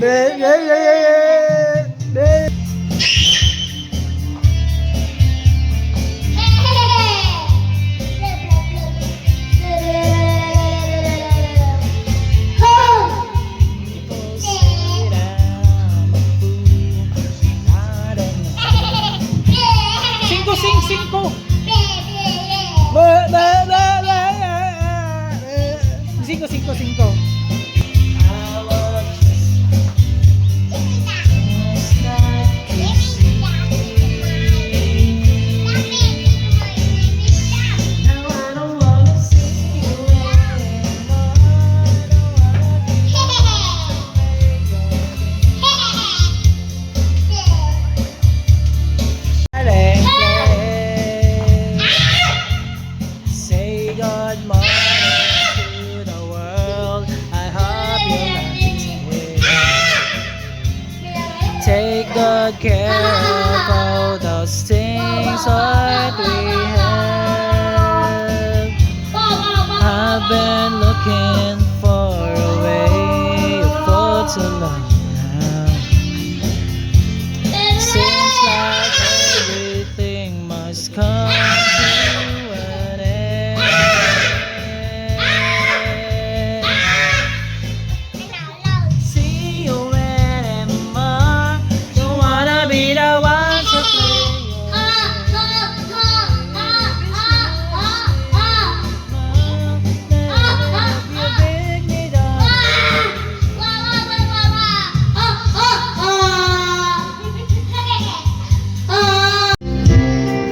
Be. People say that I'm a fool. I don't know. Cinco, cinco, cinco. Ba, ba, ba, ba, cinco, cinco, cinco. I was just not to see. Now I don't wanna see you anymore. Don't wanna be and play. Say good morning to the world. I hope you like it. Take good care of all those things that we have. I've been looking for a way for too long now. Seems like everything must come to an end. See you anymore. Don't wanna be the one to play your You beg me down.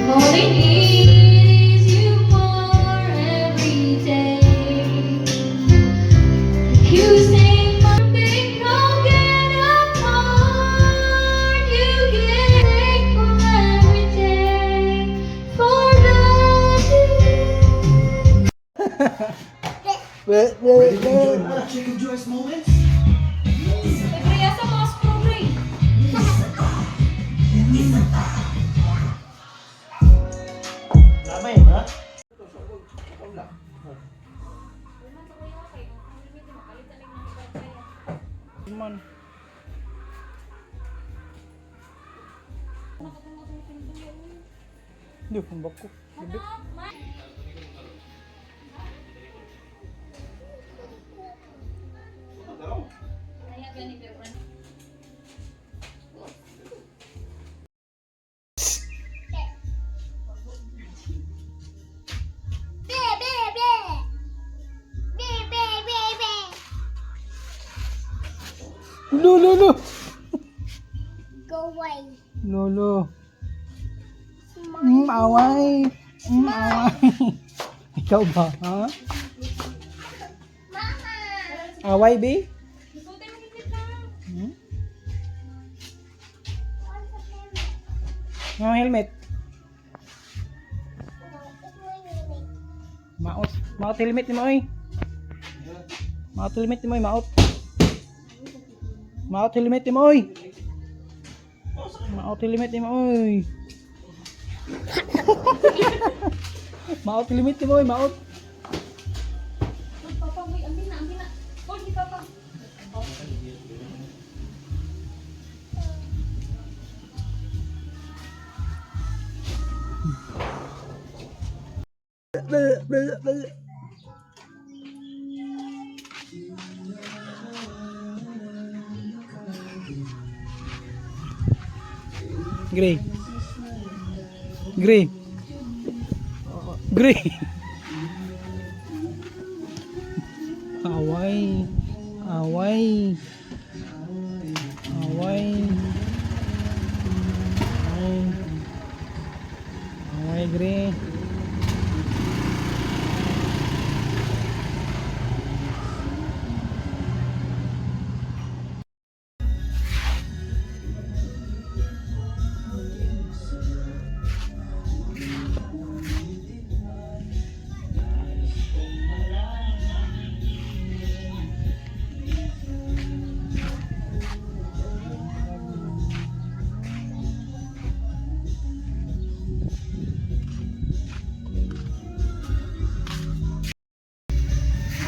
All they need is you more every day. You say my big broken apart. You get thankful every day for the Be, be, Ready to enjoy be. more Chicken Joyce moments? Nagreya sa mga screw. Lamay ba? Man. Hindi, humbak ko. Gabi. Kaya gani ba? Lo, lo, lo. Go away. Lolo. Away. Away. Ikaw ba, ha? Mama. Away, B? Hmm? Ang helmet. Maot. Maot helmet ni mo, oy. Maot helmet ni mo, oy. Maot. Maot helmet ni mo, oy. Maot helmet ni mo, oy. Maot helmet ni mo, oy. Maot. Papa, uy, ambil na, ambil na. Hold ni Papa. Bleh, bleh, bleh. Gray. Gray. Gray. Away. Away. Away. Away. Away, Gray.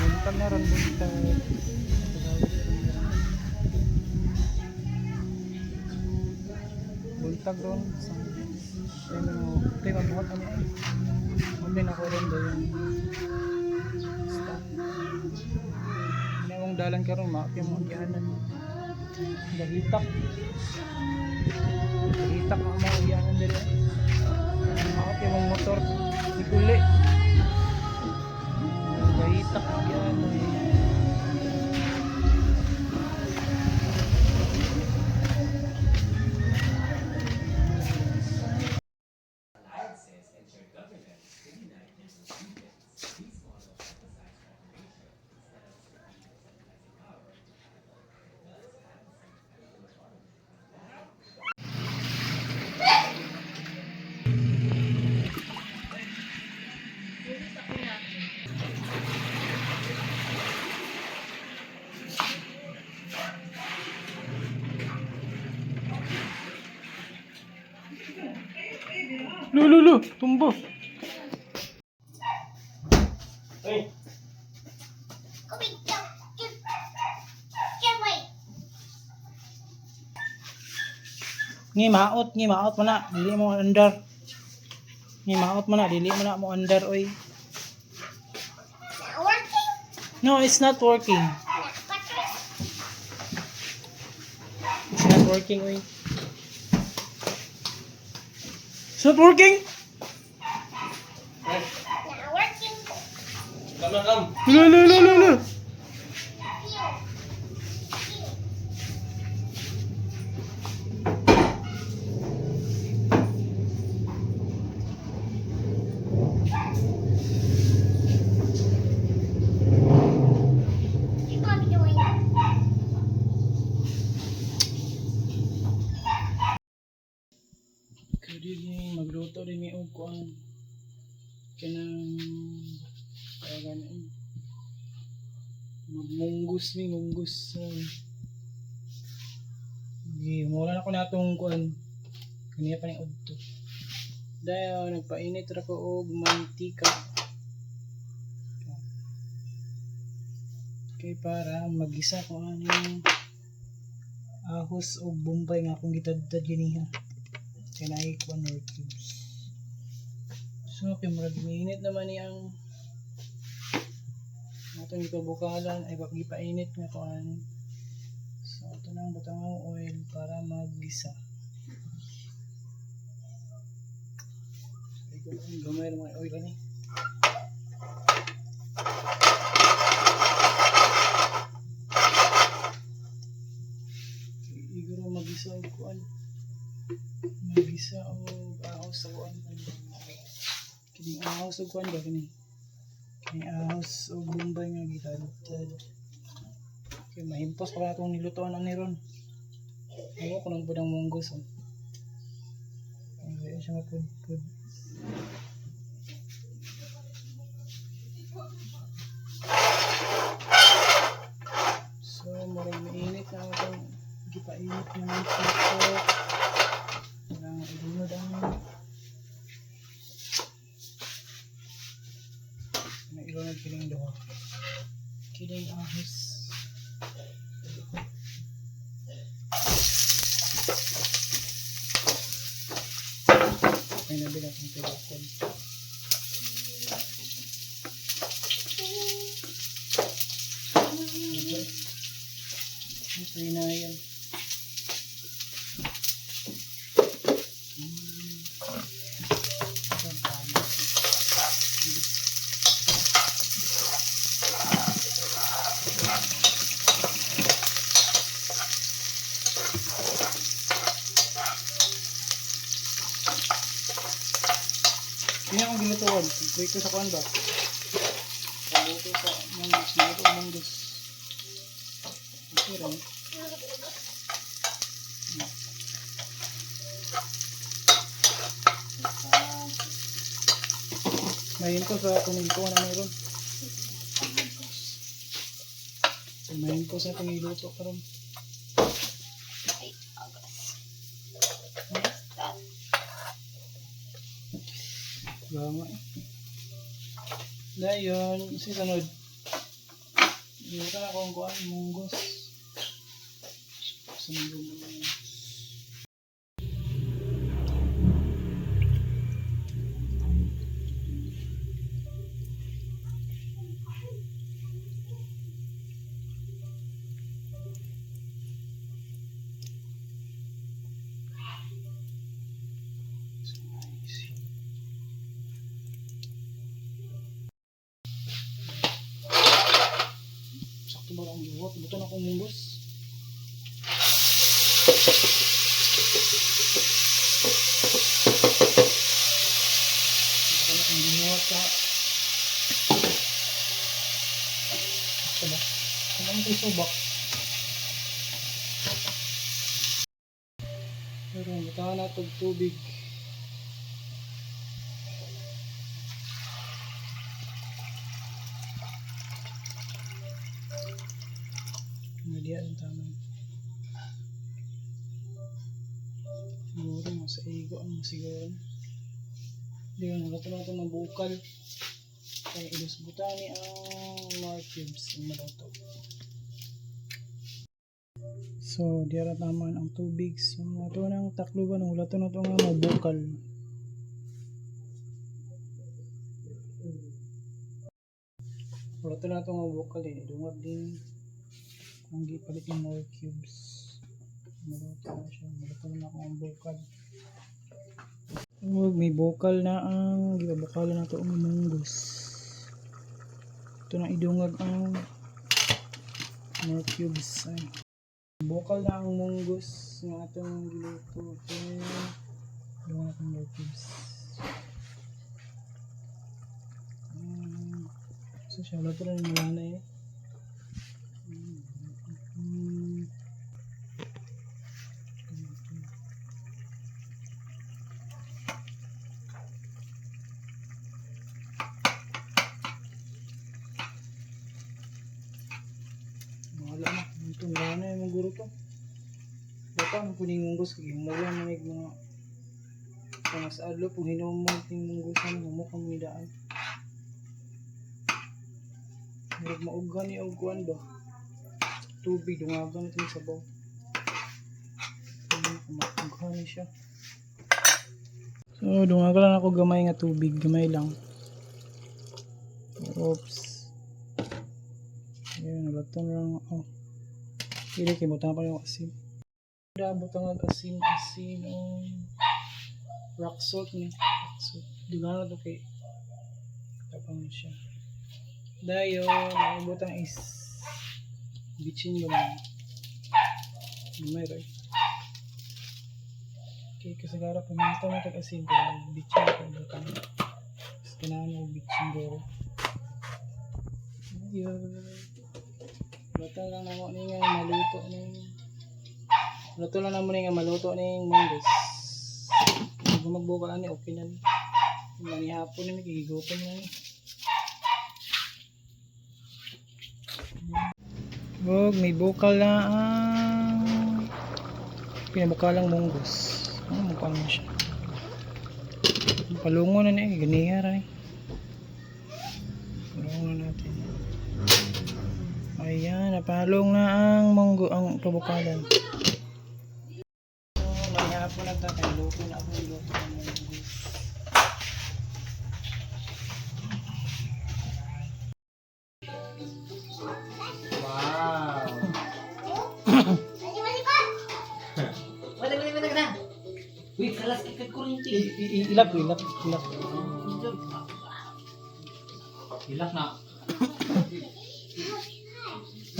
Buntag na ron, buntag. Buntag ron. So, pero kay mabuhat ani ay. Online ako ron dayon. Basta. Ano dalan karon ma kay mo agyanan. Gahitak. Gahitak ang mga agyanan diri. Mao kay mong motor iguli. Gahitak ang agyanan. Lu, lu, lu, tumbo. Go wait, go, get, get away. Ngi maot mo na, dili mo andar. Ngi maot mo na, dili mo na mo andar oy. Not working? No, it's not working. Not butter? It's not working oy. It's not working. Not working. Lu lu lu lu lu. Here. Here. What's mommy doing? Good evening, magluto din mi og kuan. Kanang tawagan eh. Magmunggus mi, munggus. Gi, mura na ko natong kuan. Kaniya pa ning udto. Dayon nagpainit ra ko og mantika. Kay para magisa ko aning ahos og bombay nga akong gitadtad ganiha. Kay naay kuan or cubes. So kay murag miinit naman niyang atong gipabukalan ay gipainit nga kuan. So ato nang butang ang oil para maggisa. Ay ko ang gamay ra mga oil ani. Iguro magisa og kuan. Magisa og ahos sa kuan. Kining ahos og kuan ba kini? Kining ahos og bombay nga gitadtad. Kay mahimpos pa atong nilutoan ani ron. Ako ko nang pudang munggos. Oh. Ay, siya mapudpud. So, murag mainit na atong gipainit na mantika. Kailangan ilunod ang na ilunod kining duha. Kining ahos. Ay, nabi natin tulakon. Ito na yan. Ito ang tama. Hindi akong ginutuan. Prito sa kuan ba? Paluto sa manggus. Maluto ang manggus. Okay rin. Mahin ko sa kuminto na meron. Mahin ko sa pangiluto karon. Ay, agas. What's that? Gama eh. Dayon, si sunod. Dito na akong kuan, munggos. Sunod naman. Buhat buto na akong munggos. Baka na kung ginuhat ka. Ito ba? Ano ang subak? Pero butangan na itong tubig. Nga diya ang tama. Siguro mas igo ang siguro. Hindi ko na ito na mabukal. Kaya ilusbutan ni ang more cubes ang maluto. So, diara naman ang tubig. So, ato nang takluban, wala to na ito nga mabukal. Wala to na ito nga bukal eh. Dungag din ang gipalit ng more cubes. Maluto na siya. Maluto na ako ang bukal. Oh, may bukal na ang gibabukal na ito ang munggos. Ito na idungag ang more cubes. Ay. Bukal na ang munggos ng atong giluto. Ito, idungag ang more cubes. So siya, luto na yung wala na eh. Wala na. Ito wala na yung guro to. Bata ang kuning munggos kay mula man yung mga mga sa adlaw kung hinumo ting munggos ang humo kang nidaan. Murag maughan ni og kuan ba? Tubig dungagan ito yung sabaw. Maughan ni siya. So dungagan lang ako gamay nga tubig, gamay lang. Oops. Ayun, nalatong lang ako. Ili, kay butang pa yung asin. Da, butang ang asin, asin, oh. Rock salt ni. Rock salt. Dugang na to kay. Tapang na siya. Dayo, ang butang is bitchin gamay. Gamay, right? Okay, kasagara, pumunta na tag asin, pero bitchin ko butang. Mas kailangan mo bitchin ko. Ayun. Luto lang namo ni nga maluto ni. Luto lang namo ni nga maluto ning munggos. Kung magbuka ani okay na ni. Manihapon ni gigutom na ni. Bog, may bukal na ang pinabukalang munggos. Ano mukha mo siya? Palungo na ni, ganiya ra ni. Palungo na natin. Ayan, napalong na ang munggo, ang pabukalan. So, manihapon na ta, kay luto na ako, luto ng munggo. Wow! Wala, wala, wala na! Uy, kalas kikit kuryente. Ilap, ilap, ilap. Ilak na.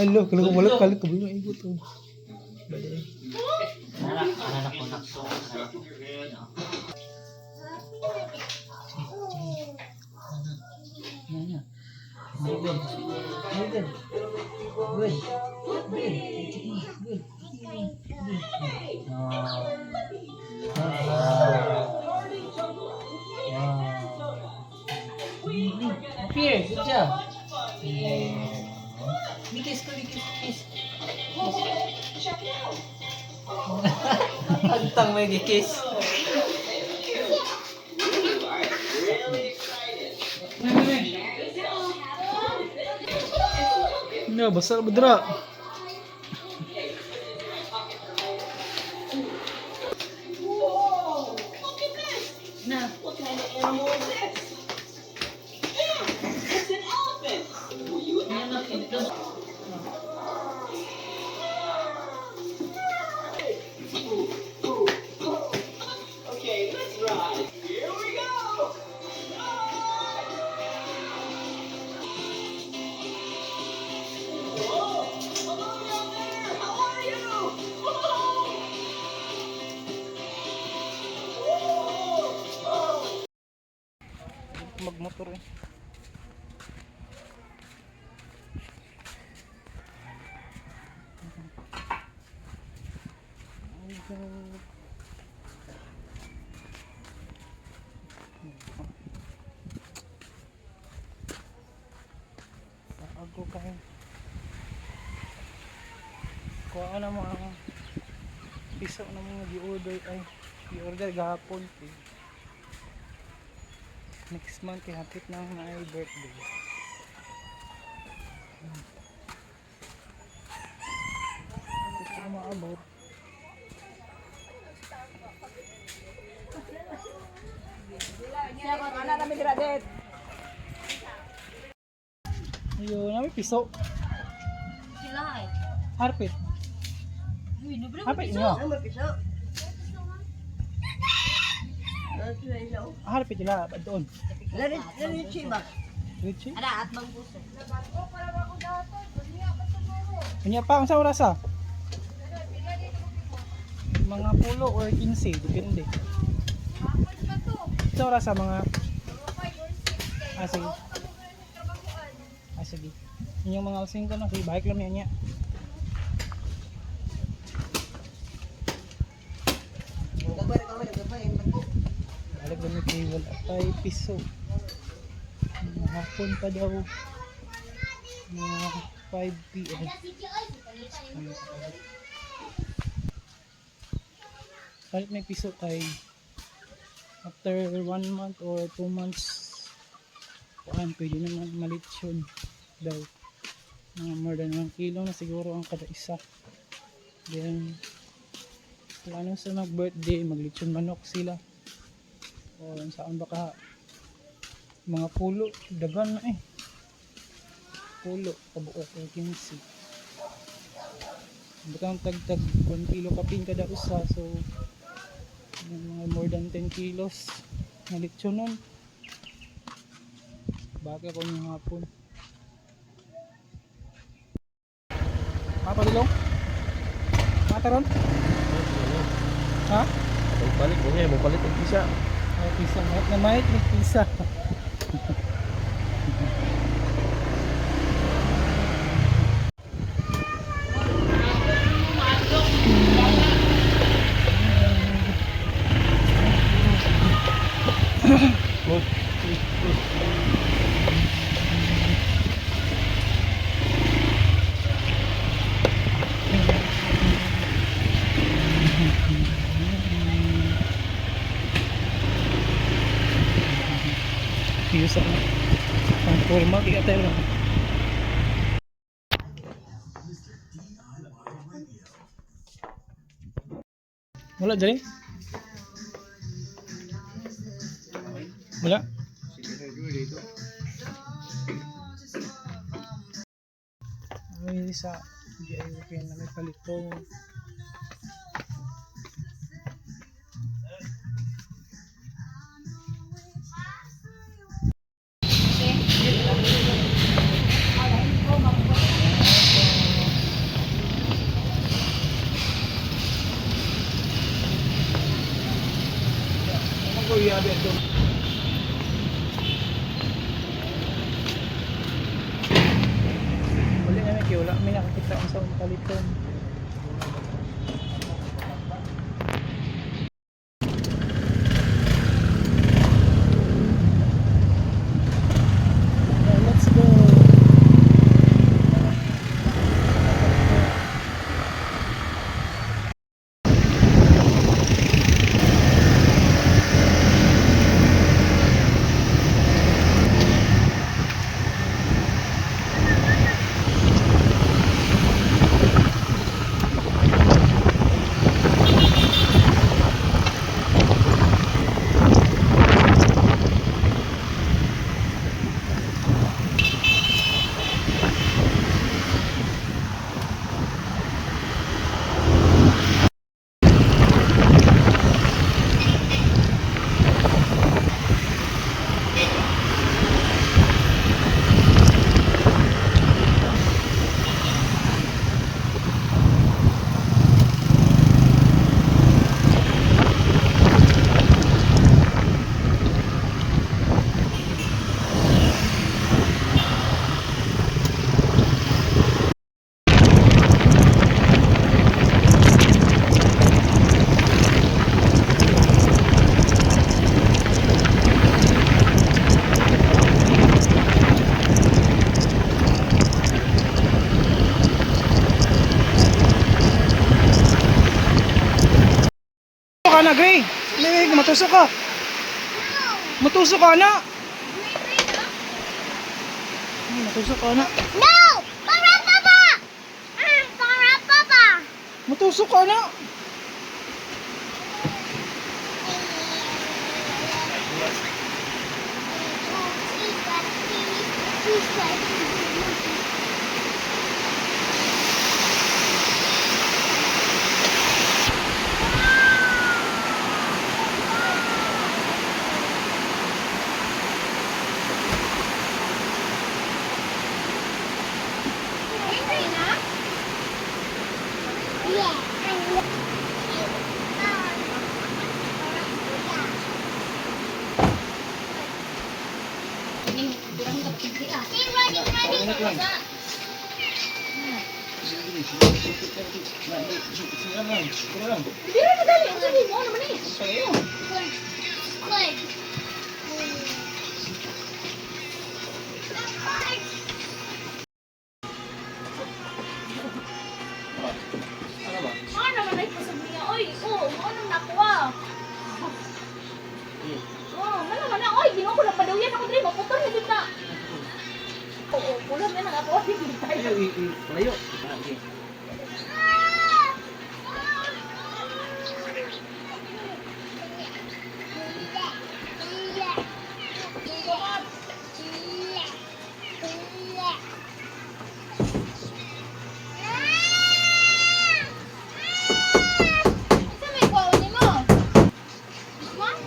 Hello, kalau wala kali ko wala igot to. Bali. Anak, anak ko, anak ko. Anak ko. Yan, yan. Good. Good. Good. Good. Good. Good. Oh. Wow. Up here, good job. Yeah. Kiss ko, kiss, kiss. Antang may kiss. No, basta badra. Na. magmotor eh. Ako kayo. Kuha na mo ang piso na mga gi-order ay gi-order gahapon eh. Next month eh, hapit na ang my birthday. Gusto ko maabot. Ayun, nami piso. Sila ay. Harpit. Uy, nabre Harpit niyo. Harpit nila doon. Richie? Ara at bang puso. Unya pa, unsa oras ah? Mga pulo or 15, depende. Unsa oras ah, mga Ah, sige. Ah, sige. Inyong mga alas 5 na, sige, bike lang yan niya. Balik lang kay wala pa'y piso. Mga hapon pa daw. Mga 5 p.m. Ano sa palit? Palit may piso kay after 1 month or 2 months kuan pwede naman malitsyon daw mga more than 1 kilo na siguro ang kada isa. Then plano sa mag birthday maglitsyon manok sila o saan baka mga pulo dagan na eh pulo kabuok o 15 butang tagtag 1 kilo kapin kada usa, so yung mga more than 10 kilos na lechon nun. Baka ko yung hapon mapalilong mataron ha. Palit mo niya, palit ang isa. Ay, pisa mahit na mahit may pisa. Use ako. Pang formal, kaya tayo lang. Wala dali? Wala? Ay, sa DIY kaya na may palito. Wala na kay wala may nakakita ang sa paliton. Now, let's go. ka na, Gray. Gray, matusok ka. Matusok ka na. Ay, matusok ka na. No! Para papa! Para papa! Matusok ka na. Running, running. Hindi na madali. Ang sabi mo naman eh. Click. Mga naman ay kusog niya. Oy, oo, oh, nang nakuha. Oh, mana man na. Oy, ginoo ko na padawian ako diri, maputol na jud na. Oo, kulang na nang ako. Hindi tayo. Layo. Sa may kwaon nimo? This one?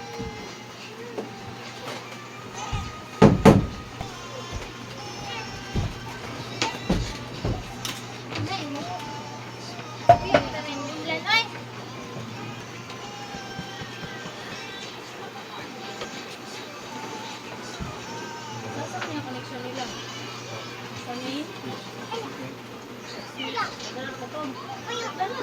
Nasaan niya connection nila? Sa main? Dala ko to. Dala.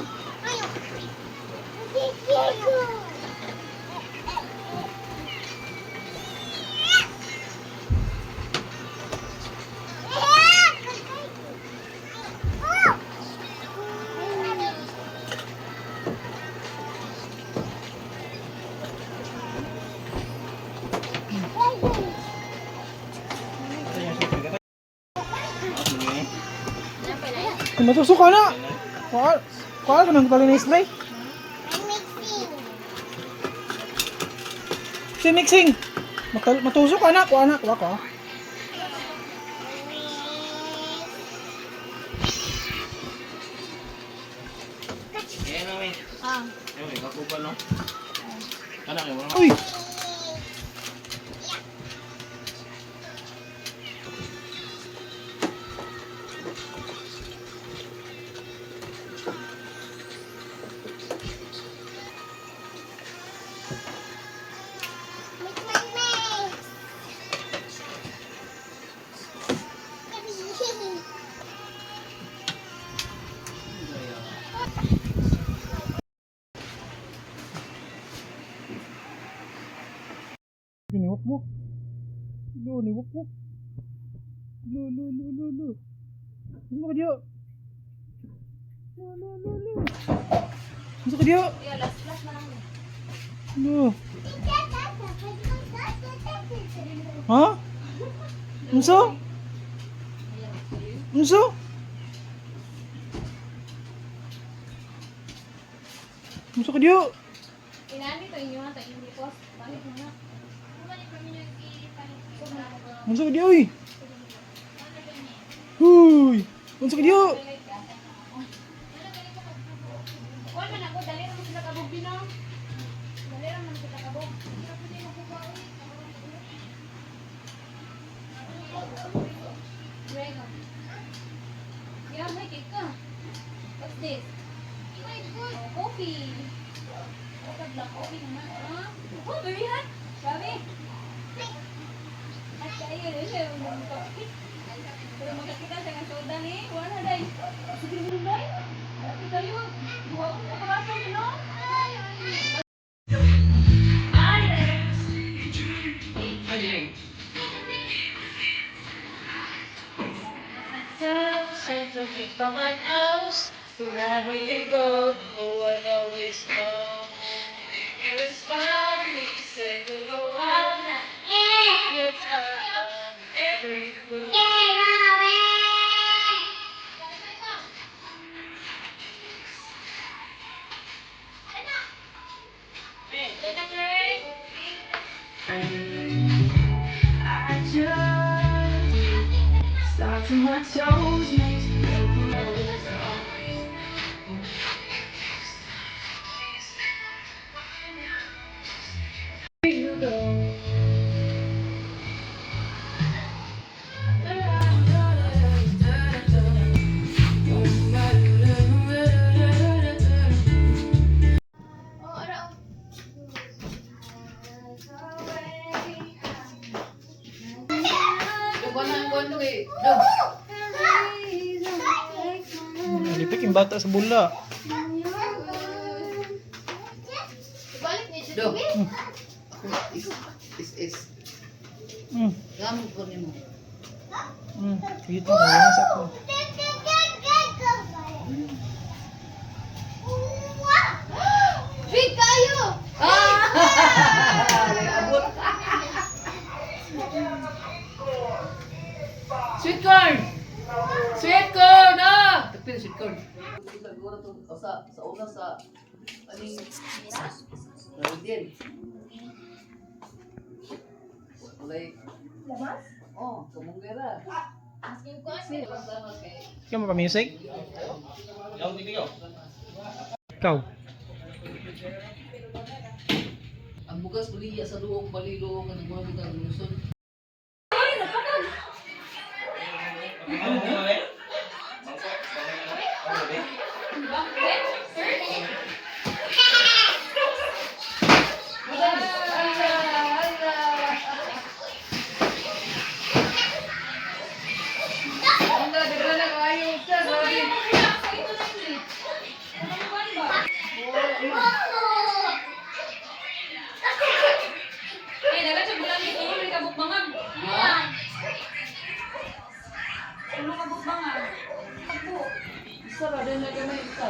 Matusok ka na. Kuha, kuha ka ng palinis, Gray. Si mixing. Matusok ka na. Kuha na, kuha ko. Ah. Uy! Niwak mo. Lo, niwak mo. Lo, lo, lo, lo, lo. Ano ka diyo? Lo, lo, lo, lo. Ano ka diyo? Yeah, last last na lang. Lo. Ha? Unso? Unso? Unso ka diyo? Inani to inyo na to inyo lipos. Balik mo na. Unso ka diyo uy? Huy! Unso ka diyo? Kuan man ako, dali ra man sila kabog bino. Dali ra man sila kabog. Greg. Yeah, may cake ka. What's this? Oh, coffee. Oh, black coffee naman. Ah? Oh, very hot. Grabe. At kayo rin siya yung mga coffee. Pero magkakita siya ng soda ni. Wala na day. Sige naman day. Happy kayo. Duha ko sa kabaso, you know? Thousands of people my house. Wherever you go, no one always knows. I just start to my toes makes me you go. Oh, ara. Lipik yung bata sa bula. Ibalik niya siya Do. tubig. Is is. Gamit ko nimo. Kita na lang sa ko. Big kayo! Ah! Abot. Sweet corn. Sweet corn ah. Tagpil sweet corn. Siguro to sa una sa aning din. Walay. Lamas? Oh, kamunggera. Asking ko ano. Ikaw mo pa music? Ikaw. Ang bugas uliya sa luong balilo nga nagwa kita ang Luzon. Anda, daghan na kayo siya, grabe. Ay, dagat siya bulan dito. May kabukbangan. Ano kabukbangan? Tagpo. Isa ra din na gamay isa.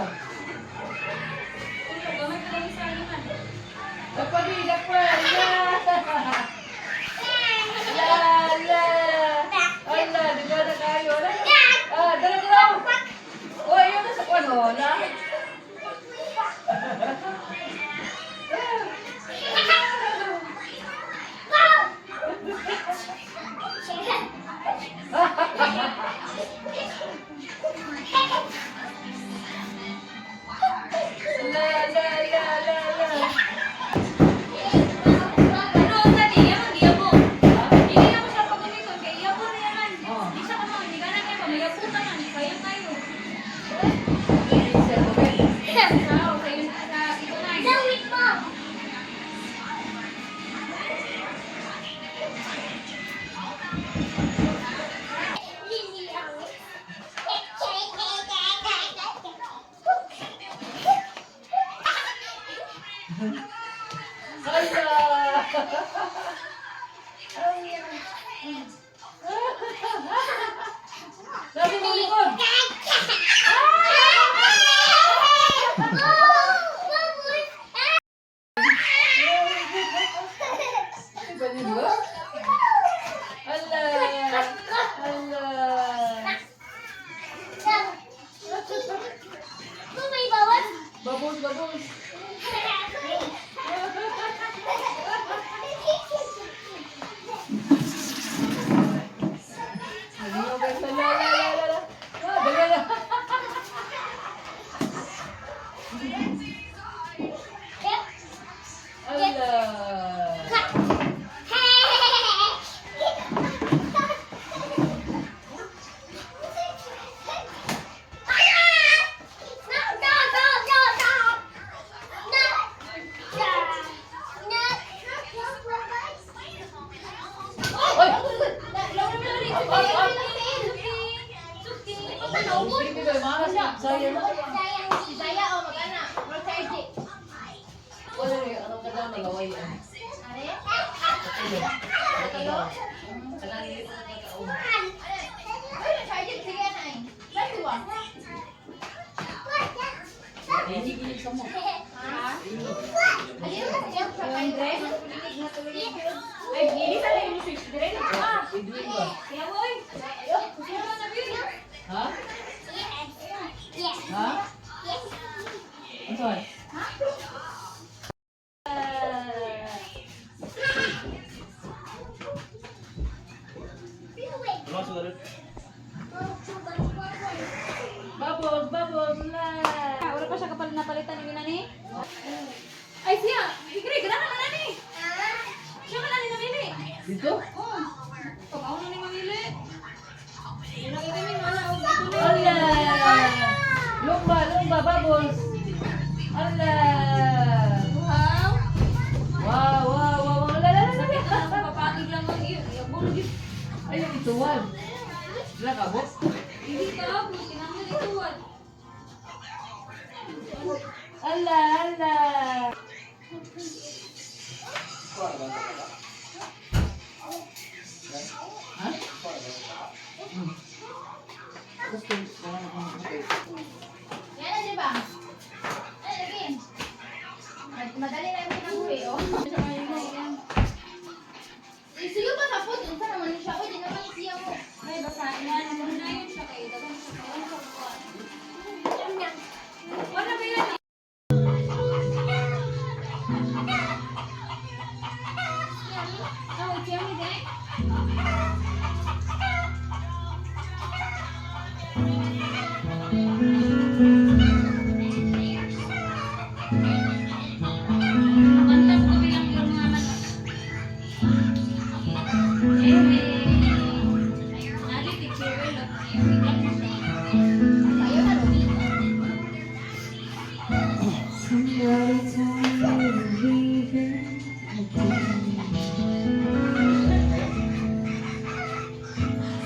Ano, gamay ka lang isa naman. Dapadi, dapad. La la. Ala, daghan na kayo. Ala. Ah, dala dala. Oh, ayun na sa kuan oh, na. La la la la la. Ano ang tani? Yaman, giyabo. Hindi na ko siya pagamiton. Kaya iyabo na yaman. Oh. Di siya kamang, hindi ka na kayo. Mayabo ka man. Sayang kayo. Sa, sa, ito na. Gawin mo! Ala. Sabi mo likod. Ba niyo ba? Ala. Ala. Babos, babos. Ano ba? La la la la la. Ah, dala na. Ala. Oy! Hindi ba maras? Sayang. Saya o mag-ana. Roll charge. Wala eh, anong kadang nalaway ah. Are? Kayo? Kanang hindi pa nakakaon. Ay, charge. Sige na eh. Last one. Hindi ko sa mo. Ha? Ayun, ayun, sa kayo. Ay, gili sa lang yung switch dire na. Ah, Idwin ba? kaya boy. Kuya na bi. Ha? Ha? Ano sa'yo? Bubbles, bubbles, la. Ah, wala pa siya kapal napalitan ni Nani. Ay siya, ikri ganahan na nani. Siya ka nani namili. Dito? Oh. Pag ako nani mamili. Nakita mi wala og ito Ala! Lumba, lumba, bubbles. Ala! Wow. Wow. Ala, ala, ala, Sakit ala. na ako papagig lang ang iyo. Iyabong gyud. Ayun, ituwan. Wala ka, boss? Hindi ka ako tinanggal ituwan. Ala, ala. Ha? Gusto Yan na, di ba? Ay, lagi. Madali na yung pinabuhi, oh. Isuyo pa sa food. Unsa naman siya? Uy, di naman siya mo. Ay basta ina na na yun siya kay dagan siya kay sa kuwan. Wala ba yan? Oh, it's yummy, day. Kanta ko bilang yung mga manok. Eh, nali picture lo. Ayaw na, Ruby. Somebody told me you're leaving again.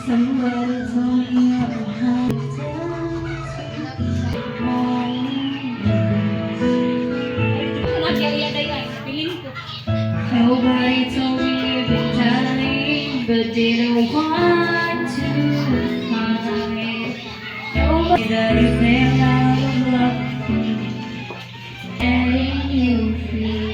Somebody told me I don't have time to cry. Feeling ko. Nobody told me you've been dying, but didn't want to find. Nobody that you fell out of love, letting you free.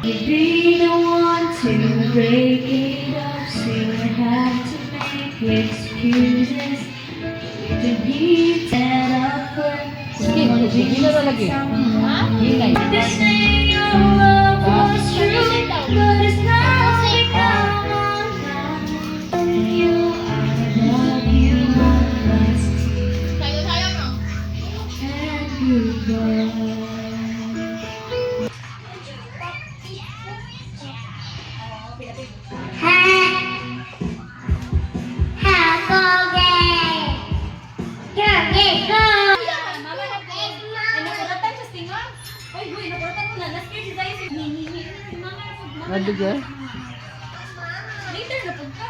You'd be the one to break it up, so you have to make excuses. To be set up for Sige, na lagi. Hinay. They say your love was true, but it's not become a lie. You, I love you last Sayo-sayo, no? and goodbye. Mama na po. Ay, nakuratan siya stinga. Uy, uy, nakuratan mo na. Nascared si Zaya. Ni, ni, ni. Mama na po. Mama na. Nalugyan? Later na po ka.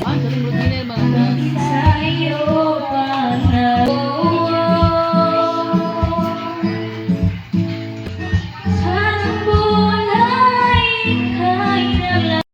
Ah, ganun mo din eh, mga Sa iyo pa na. Ang buhay ay nagla-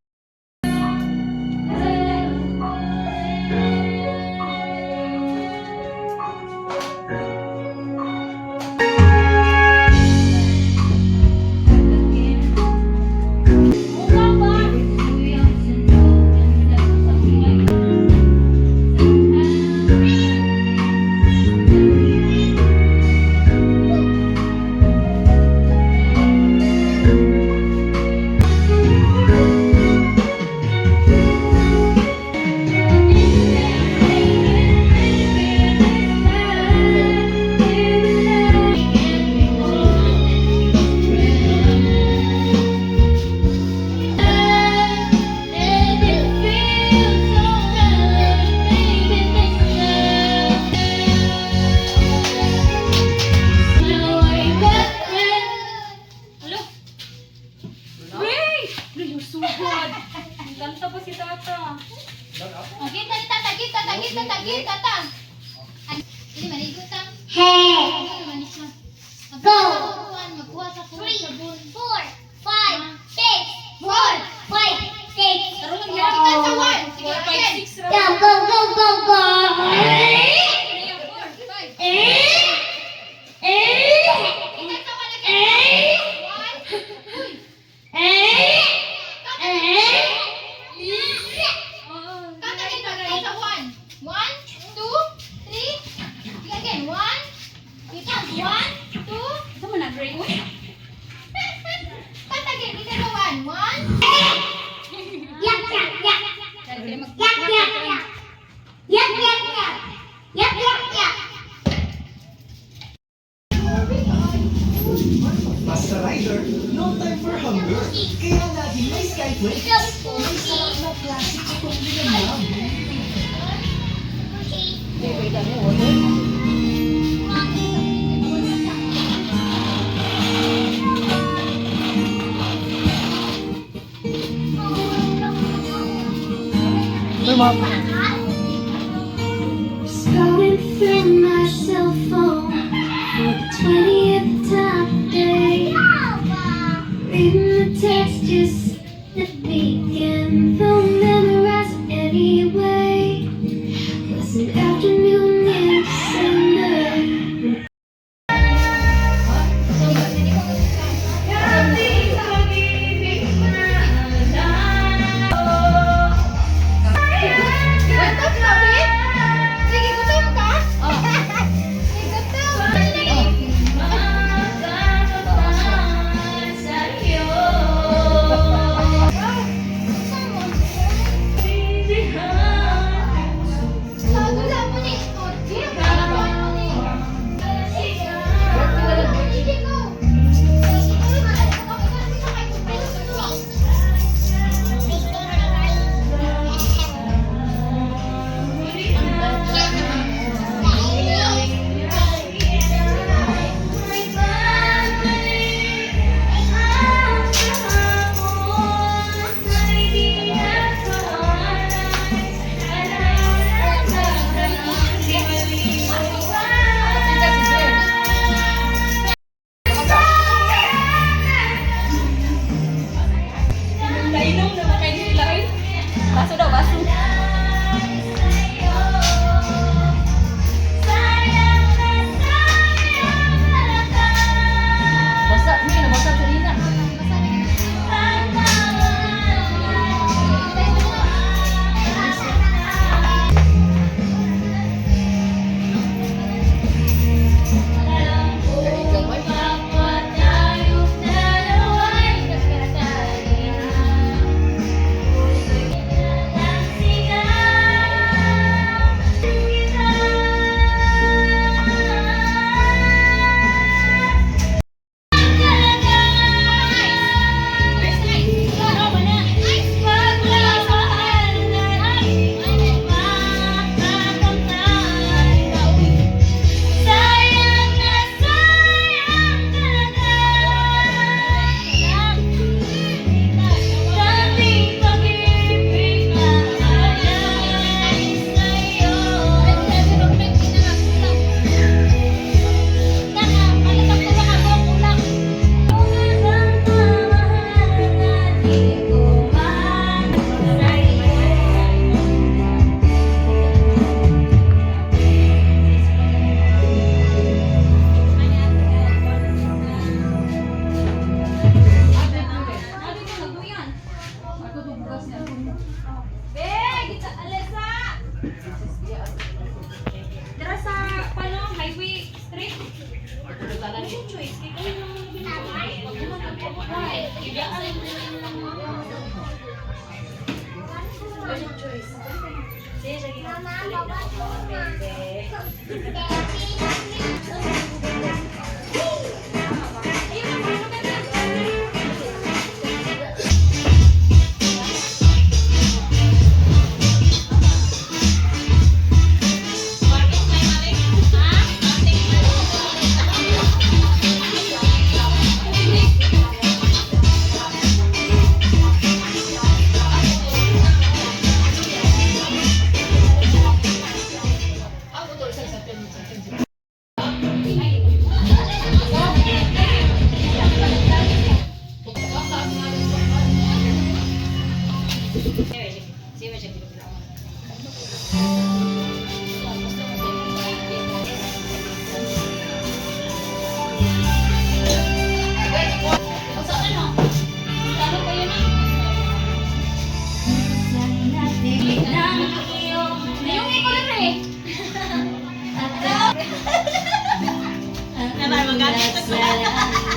drink. Uy! Patagin, kita na one. One. Yak, yak, yak. Yak, yak, yak. Yak, yak, yak. Yak, yak, yak. Basta rider, no time for hunger. Kaya laging may Skyflakes. May sarap na classic itong linamnam. Scrolling through my cell phone for the 20th time today. Reading the text just to begin, though memorize anyway. Was an afternoon in December. Gutom ka, Bi? Sige, gutom ka? Sige, gutom. Sago mo ni Kainom na kayo nila rin. Baso daw, baso. Basta, hindi na basta kanina. Sayang na sayang talaga. Dating pag-ibig na alay sa'yo. Ang pagmamahal na di ko man sa'yo. Alesa! Dara sa pano, highway street. Ano yung choice? Kaya kami naman Yung ikaw na eh. That I